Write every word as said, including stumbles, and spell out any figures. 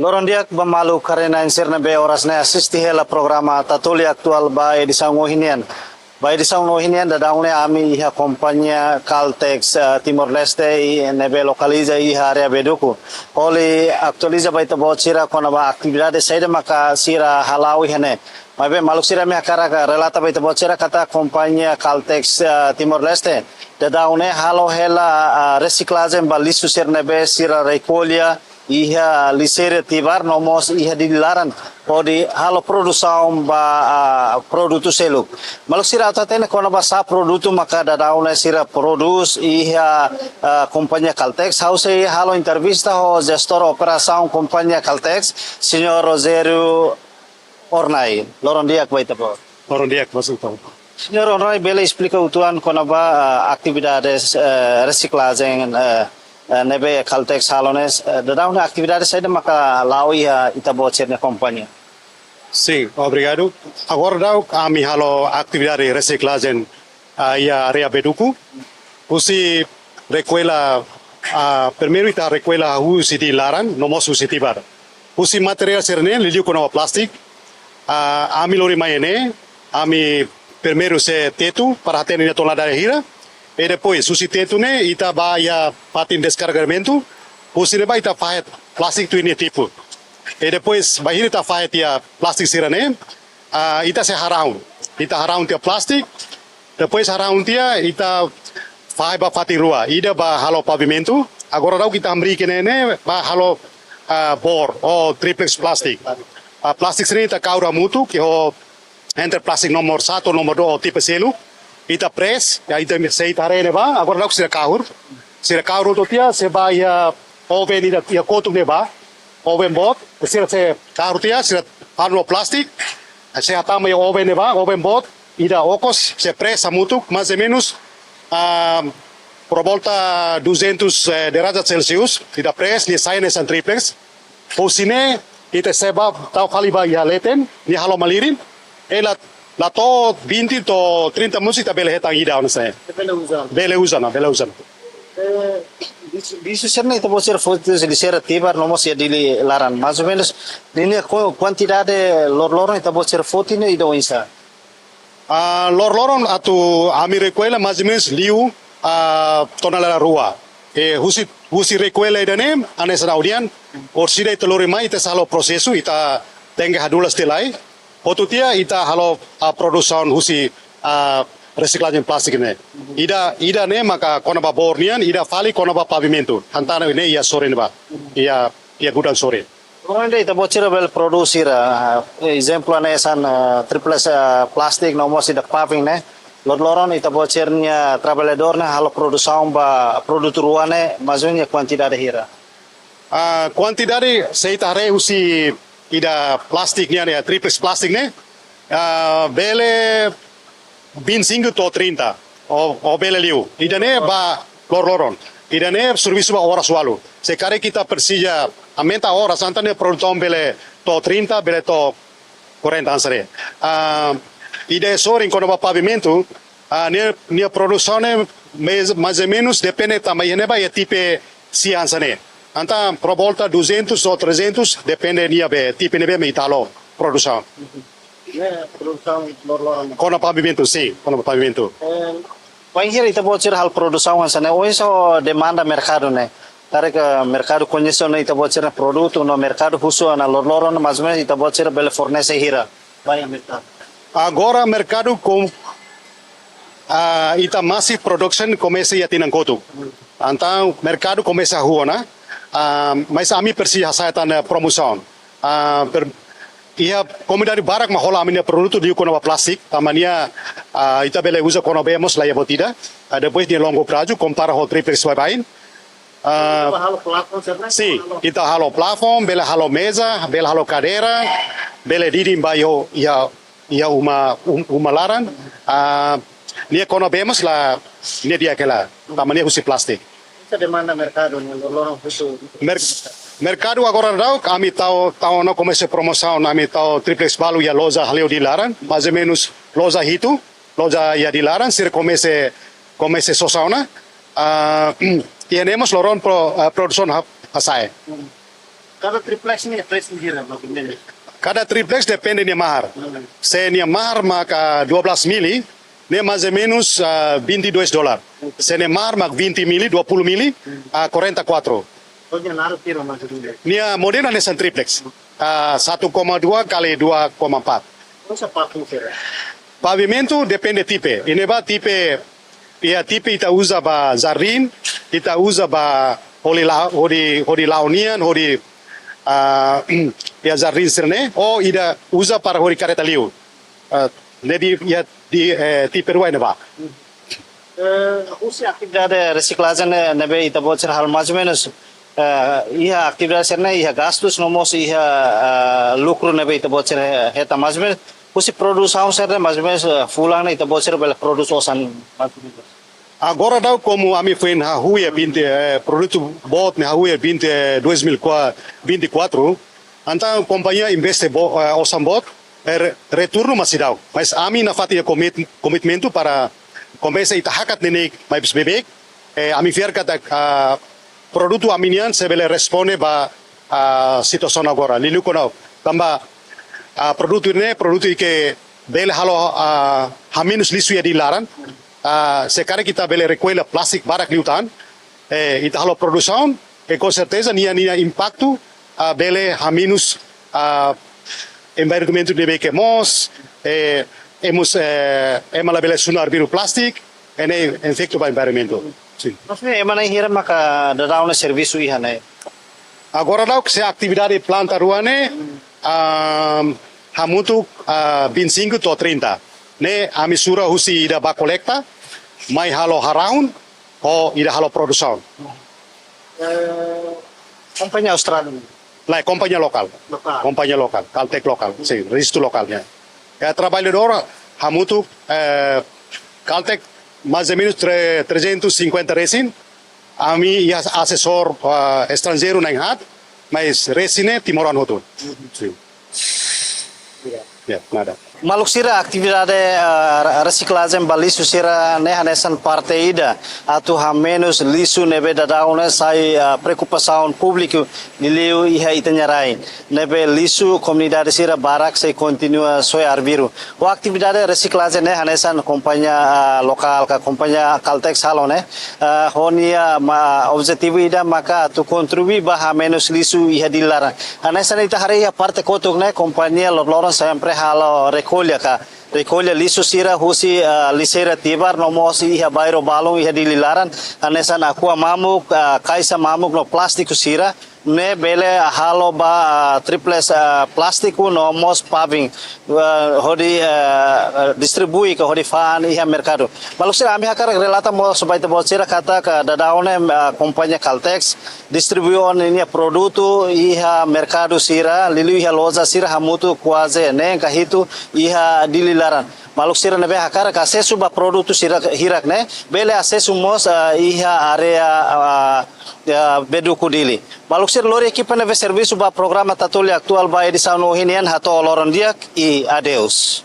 Loron di'ak ba maluk haree-na'in sira ne'ebé oras ne'e asiste hela programa Tatoli Atuál ba edisaun ohin nian. Ba edisaun ohin nian daudaun ne'e ami iha kompañia Caltex, eh, Timor-Leste i ne'ebé lokaliza iha área Beduku. Hodi atualiza ba ita-boot sira kona-ba atividade saida maka sira hala'o iha ne'e. Maibé maluk sira, ami hakarak relata ba ita-boot sira katak kompañia Caltex, eh, Timor-Leste daudaun ne'e halo hela, ah, resiklajen ba lixu sira ne'ebé sira rekolla iha Lixeira Tibar no mós iha Dili laran hodi halo produsaun ba, ah, produtu seluk. Maluk sira atu hatene kona-ba sá produtu maka daudaun ne'e sira prodús iha, ah, kompañia Caltex, ha'u sei halo entrevista ho jestór operasaun kompañia Caltex, Señór Rogério Ornai. Loron di'ak ba ita-boot. Loron di'ak ba ita-boot. Señór Ornai, bele esplika uitoan kona-ba, ah, atividades, eh, resiklajen, eh, eh, ne'ebé Caltex halo ne'e, eh, daudaun ne'e atividade saida maka la'o iha ita-boot sira-nia kompañia? Sin, obrigadu. Agora daudaun ami halo atividade resiklajen, ah, iha área Beduku. Husi rekolla, ah, primeiru ita rekolla husi Dili laran, no mós husi Tibar. Husi materiál sira-ne'e, liuliu kona-ba plástiku, ah, ami lori mai ne'e, ami primeiru sei tetu, para hatene nia tonalidade hira. I depois, husi tetu ne'e, ita bá iha fatin deskargamentu, husi ne'ebá ita fahe plástiku tuir nia tipu. I depois, bainhira ita fahe tiha plástiku sira-ne'e, ah, ita sei harahun. Ita harahun tiha plástiku, depois harahun tiha, ita fahe ba fatin rua. Ida ba halo pavimentu. Agora daudaun ita hamriik ne'e, ne'e ba halo, ah, boor ou triplex plástiku. Ah, plástiku sira-ne'e ita kahur hamutuk, ke ho entre plástiku nomor satu, nomor dua, ou tipe seluk. Ita press, ya ita sei ita haree ne'ebá, agora daudaun sira kahur. Sira kahur hotu tiha, sei bá iha oven ida iha kotuk ne'ebá. Oven boot, sira sei kahur tiha, sira fanu plástiku. Sei hatama iha oven ne'ebá, oven boot, ida okos, sei press hamutuk, mais ou menus, ah, por volta duzentos, eh, derajat Celsius, ita press, nia sai hanesan triplex. Husi ne'e, ita sei bá tau fali ba iha leten, nia halo malirin, i la, la to'o vinte to'o trinta minutos ita bele hetan ida ona sé. Bele uza. Bele uza ona, bele uza ona. Eh, lixu, lixu sira-ne'e ita-boot sira foti husi Lixeira Tibar no mós iha Dili laran. Mais ou menus, ninia ku-, kuantidade loroloron ita-boot sira foti ne'e ida oinsá? Ah, loroloron atu ami rekolla mais ou menus liu, ah, tonelada rua. I husi, husi rekolla ida-ne'e, hanesan ha'u dehan, orsida ita lori mai, ita sei halo prosesu, ita tenke hadulas tiha lai. Hotu tiha ita halo, ah, produsaun husi, ah, resiklajen plástiku ne'e. Ida, ida-ne'e maka kona-ba boor nian, ida fali kona-ba pavimentu. Hanesan ne'e iha sorin ne'ebá. Iha, iha gudang sorin. Loron ida ita-boot sira bele prodús sira, ah, ezemplu hanesan, ah, triplex, ah, plástiku no mós ida paving ne'e. Loroloron ita-boot sira-nia traballadór ne'e halo produsaun ba produtu rua ne'e, mais ou menus kuantidade hira? Ah, kuantidade se ita haree husi ida plástiku nian, ne'e, triplex plástiku ne'e, ah, bele vinte e cinco to'o trinta, ou, ou bele liu. Ida-ne'e ba loroloron. Ida-ne'e servisu ba oras ualu. Se karik ita presiza aumenta oras, entaun ne'e produsaun bele to'o trinta, bele to'o quarenta hanesan ne'e. Ah, ida sorin kona-ba pavimentu, ah, nia, nia produsaun ne'e mais, mais ou menus depende tanba iha ne'ebá iha tipe sia hanesan ne'e. Entaun por volta duzentos ou trezentos, depende nia be tipe ne'ebé mak ita halo produsaun. Ne'e produsaun loroloron. Kona-ba pavimentu, sin, kona-ba pavimentu. Eh, bainhira ita-boot sira halo produsaun hanesan ne'e, oinsá demanda merkadu ne'e? Karik merkadu koñese ona ita-boot sira-nia produtu, no merkadu husu ona loroloron, mais ou menus ita-boot sira bele fornese hira ba iha merkadu? Agora merkadu kom-, ah, ita masi production komesa iha tinan kotuk. Entaun merkadu komesa hahú ona, ah, mais ami presiza hasa'e tan promosaun. Ah, per-, iha komunidade barak mak hola ami-nia produtu liu kona-ba plástiku, tanba nia, ah, ita bele uza kona-ba mós laiha buat ida. Ah, depois nia longu prazu, kompara ho triplex baibain. Ah, ita halo plafon, serta? Sin, ita halo plafon, bele halo meza, bele halo kadeira, bele didin ba iha, iha, iha uma, um-, uma laran. Ah, nia kona-ba mós la, nia di'ak hela, tanba nia husi plástiku. Ita demanda merkadu ne'e loroloron husu. Mer-, merkadu agora daudaun, ami tau, tau ona komesa promosaun, ami tau triplex balu iha loja Hale'u Dili laran, mais ou menus loja hitu, loja iha Dili laran, sira komesa, komesa sosa ona. Ah, iha ne'e mós loroloron pro-, ah, produsaun ha-, hasa'e. Kada triplex ne'e presu hira, maksudnya? Kada triplex depende nia mahar. Se nia mahar mak dua belas mili, ne'e mais ou menus, ah, vinte e dois dólar. Se nia mahar mak vinte mili, dua puluh mili, ah, quarenta e quatro. Nia model hanesan triplex. Ah, satu koma dua kali dua koma empat. Pavimentu depende tipe. Iha ne'ebá tipe, iha tipe ita uza ba jardín, ita uza ba hodi la-, hodi, hodi la'o nian, hodi, ah, iha jardín sira-ne'e, ou ita uza para hodi karreta liu. Ah, ne'e iha, iha, eh, tipe rua iha ne'ebá. Eh, husi atividade resiklajen ne'e, ne'ebé ita-boot sira halo mais ou menus, eh, iha atividade sira-ne'e, iha gastus no mós iha, eh, lukru ne'ebé ita-boot sira he-, hetan mais ou menus. Husi produsaun sira-ne'e mais ou menus, eh, fulan ne'e ita-boot sira bele produs osan mais ou menus. Agora daudaun komu ami foin hahú iha vinte, eh, produtu boot ne'e hahú iha vinte, dois mil vinte e quatro, entaun kompañia investe bo-, eh, osan boot, eh, re-, retornu mak seidauk. Mas ami nafatin iha komit-, komitmentu para komesa ita hakat neineik maibé beibeik, eh, ami fiar katak, ah, produtu ami-nian sei bele responde ba, ah, situasaun agora. Liuliu kona-ba, tanba, ah, produtu ne'e, produtu ke bele halo, ah, hamenus lixu iha Dili laran, ah, se karik ita bele rekolla plástiku barak liután, eh, ita halo produsaun, eh, com certeza nia, nia impaktu, ah, bele hamenus, ah, environmentu ne'ebé ke moos, eh, ema, eh, ema labele sunu arbiru plástiku, ne'e efeitu ba environmentu. Sin. Maksudnya, ema na'in hira maka daudaun ne'e servisu iha ne'e? Agora daudaun se atividade planta rua ne'e, ah, hamutuk, ah, vinte e cinco to'o trinta. Ne'e ami sura husi ida ba kolekta, mai halo harahun, ho ida halo produsaun. Eh, kompañia Austrália? Lae, kompañia lokál. Lokál. Kompañia lokál, Caltex lokál, sin, rejistu lokál, ya. Ya, traballadór hamutuk, eh, Caltex mais ou menus tre-, trezentos e cinquenta resin, ami iha asesór, ah, estranjeiru na'in haat, mas resin ne'e timoroan hotu. Sin. Ya, nada. Maluk sira, atividade, ah, resiklajen ba lixu sira-ne'e hanesan parte ida atu hamenus lixu ne'ebé daudaun ne'e sai, ah, preokupasaun públiku liuliu iha ita-nia rai. Ne'ebé lixu komunidade sira barak sei kontinua soe arbiru. Ho atividade resiklajen ne'e hanesan kompañia, ah, lokál ka kompañia Caltex halo ne'e, ah, ho nia, ah, ma-, objetivu ida maka atu kontribui ba hamenus lixu iha Dili laran. Hanesan ita haree iha parte kotuk ne'e, kompañia loroloron sempre halo rekolla ka. Rekolla lixu sira husi, ah, lixeira Tibar no mós iha bairru balun iha Dili laran. Hanesan akua mamuk, ah, kaixa mamuk no plástiku sira. Ne'e bele halo ba, ah, triplex, ah, plástiku no mós paving, ah, hodi, ah, ah, distribui ka hodi fa'an iha merkadu. Maluk sira, ami hakarak relata mós ba ita-boot sira katak daudaun ne'e, ah, kompañia Caltex distribui ona nia produtu iha merkadu sira, liuliu iha loja sira hamutuk kuaze neen ka hitu iha Dili laran. Maluk sira ne'ebé hakarak asesu ba produtu sira hirak ne'e, bele asesu mós, ah, iha área, ah, ah, Beduku Dili. Maluk sira, lori ekipa ne'ebé servisu ba programa Tatoli Atuál ba edisaun ohin nian hato'o loron di'ak i adeus.